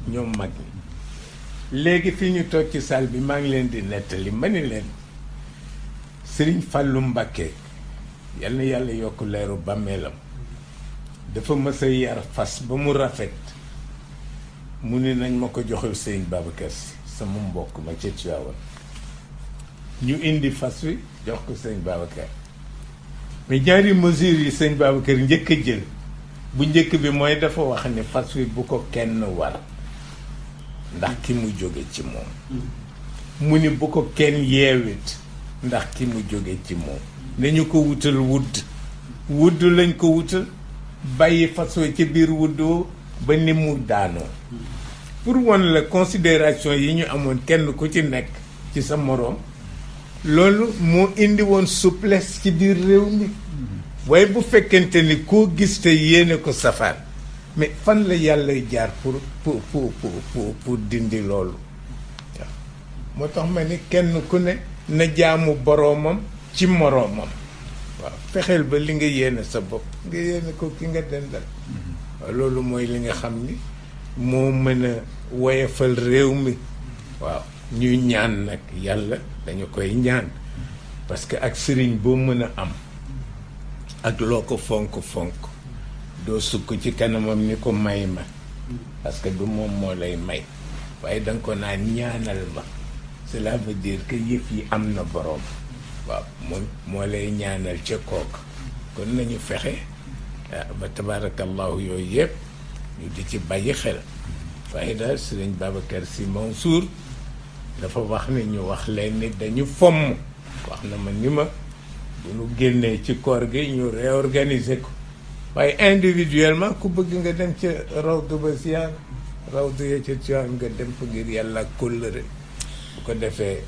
ñoom mag ñi léegi fi ñu toog ci salle bi maa ngi leen di nettali ma ni leen Sëriñ Fàllu Mbàkke yal na yàlla yokk leeru bàmmeelam dafa mës a yar fas ba mu rafet mu ni nañ ma ko joxal Sëriñ Babacar Si sama mbokk ma ca Tiwaawan ñu indi fas wi jox ko Sëriñ Babacar mais ñaari mesures yi Sëriñ Babacar njëkk a jël bu njëkk bi mooy dafa wax ne fas wi bu ko kenn war ndax ki mu jóge ci moom mu ni bu ko kenn yeewit ndax ki mu jóge ci moom nañu ko wutal wudd lañ ko wutal bàyyi fas wi ci biir wuddoo ba ni mu daanoo pour won la considération yi ñu amoon kenn ku ci nekk ci sa moroom loolu moo indi woon souplesse ci biir réew mi waaye bu fekkente ni koo gis te yéene ko safaan mais fan la yàlla jaar pour dindi loolu waaw moo tax ma ni kenn ku ne na jaamu boroomam ci moroomam waaw fexeel ba li nga yéene sa bopp nga yéene ko ki nga dendal waaw loolu mooy li nga xam ni moo mën a woyefal réew mi waaw ñuy ñaan nag yàlla dañu koy ñaan parce que ak sëriñ boo mën a am ak loo ko fonk doo sukk ci kanamam ni ko may ma parce que du moom moo lay may waaye danga ko naan ñaanal ma cela veut dire que yëf yi am na boroom waaw moom moo lay ñaanal ca kooku kon nañu fexe ba tabarakallahu yooyu yëpp ñu di ci bàyyi xel waaye daal Sëriñ Babacar Sy Mansour dafa wax ni ñu wax leen ni dañu fomm wax na ma ni ma bu ñu génnee ci koor gi ñu réorganiser ko waaye individuellement ku bëgg nga dem ca rawdu ba ziyaar rawdu ya ca Tiwaawan nga dem fa ngir yàlla kóllëre bu ko defee